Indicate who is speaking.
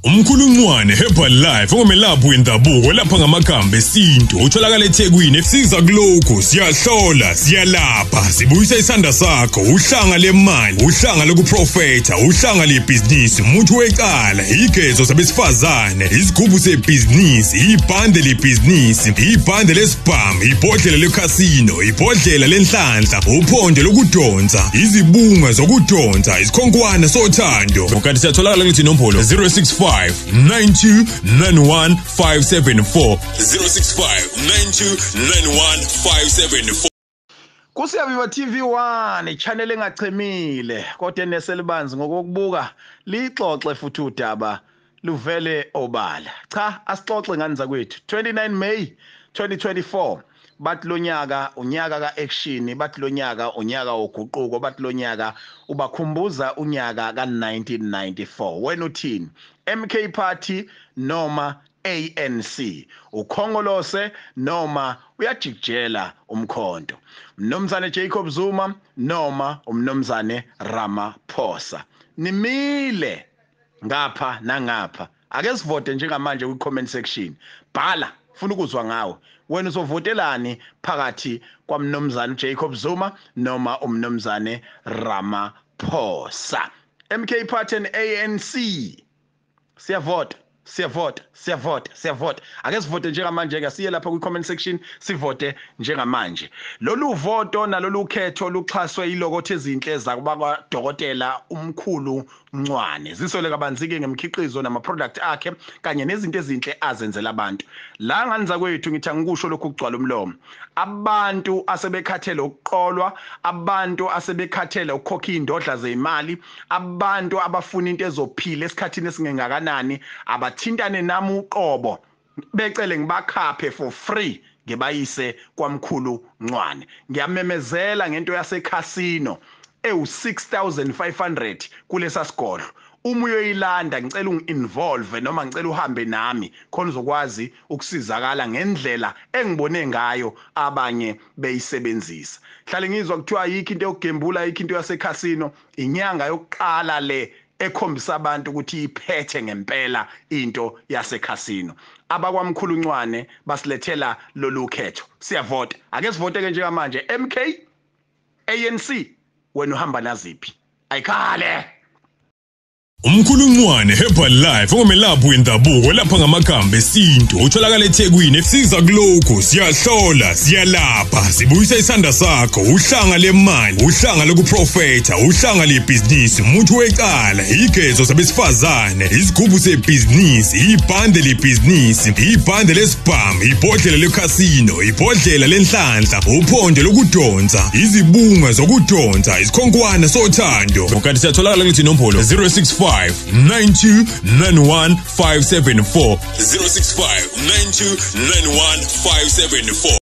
Speaker 1: Umkhulungwane Herbal Life ongumelaphi wendabuko lapha ngamakhambi esintu utholakala eThekwini. Siza kulokhu, siyahlola, siyalapha, sibuyisa isandla sakho, uhlanga lemali, uhlanga lokuprofetha, uhlanga lebhizinisi, umuntu wecala, igezo zabesifazane, isigubhu sebhizinisi, ibhande lebhizinisi, ibhande lesibhamu, ibhodlela lekhasino, ibhodlela lenhlanhla, uphondo lokudonsa, izibunga zokudonsa, isikhonkwane sothando. Kanti siyatholakala kuthi inombolo 065 9291 574, 065 9291 574.
Speaker 2: Kusiyaviva TV1, channel engachemile kodwa eneselibanzi ngokokubuka, lixoxe futhi udaba luvele obala. Cha, asixoxe ngani zakwethu. 29 May 2024, bathi lonyaka unyaka ka-action, bathi lonyaka unyaka woguquko, bathi lonyaka ubakhumbuza unyaka ka-1994. Wena uthini? MK Party noma ANC? Ukhongolose noma uyajikijela umkhonto? Mnumzane Jacob Zuma noma umnumzane Ramaphosa? Nimile ngapha nangapha. Ake sivote njengamanje kwi-comment section. Bhala, funa ukuzwa ngawe. Wena uzovotelani phakathi kwamnumzane Jacob Zuma noma umnumzane Ramaphosa? MK Party and ANC. Siyavota, siyavota, siyavota, siyavota. Ake sivote njengamanje ke, siye lapha kwi-comment section sivote njengamanje. Lolu voto nalolu khetho luxhaswe ilokotho ezinhle zakuba dokotela umkhulu Ncwane. Zisole kabanzi ke ngemikhiqizo nama product akhe kanye nezinto ezinhle azenzela abantu. La ngani zakwethu, ngithi angikusho lokhu kugcwala umlomo. Abantu asebekhathele ukuqolwa, abantu asebekhathele ukukhokha indodla zemali, abantu abafuna into ezophila esikhathini esingengakanani, abathintane nami uqobo becele ngibakhaphe for free, ngibayise kwamkhulu Ncwane. Ngiyamemezela ngento yasekhasino ewu-6500 kulesa sigodlo. Uma uyoyilanda, ngicela ungi-involve noma ngicela uhambe nami khona uzokwazi ukusizakala ngendlela engibone ngayo abanye beyisebenzisa. Hlale ngizwa kuthiwa ayikho into yokugembula, ayikho into yasekhasino. Inyanga yokuqala le ekhombisa abantu ukuthi iphethe ngempela into yasekhasino. Abakwamkhulu Ncwane basilethela lolu khetho. Siyavota, ake sivote ke njengamanje. MK, ANC, wena uhamba naziphi? Ayikhale.
Speaker 1: Umkhulungwane Herbal Life ongumelaphi wendabuko lapha ngamakhambi esintu utholakala eThekwini. Siza kulokhu, siyahlola, siyalapha, sibuyisa isandla sakho, uhlanga lemali, uhlanga lokuprofetha, uhlanga lebhizinisi, umuntu wecala, igezo zabesifazane, isigubhu sebhizinisi, ibhande lebhizinisi, ibhande lesibhamu, ibhodlela lekhasino, ibhodlela lenhlanhla, uphondo lokudonsa, izibunga zokudonsa, isikhonkwane sothando. Kanti siyatholakala kuthi inombolo 065 9291 574, 065 9291 574.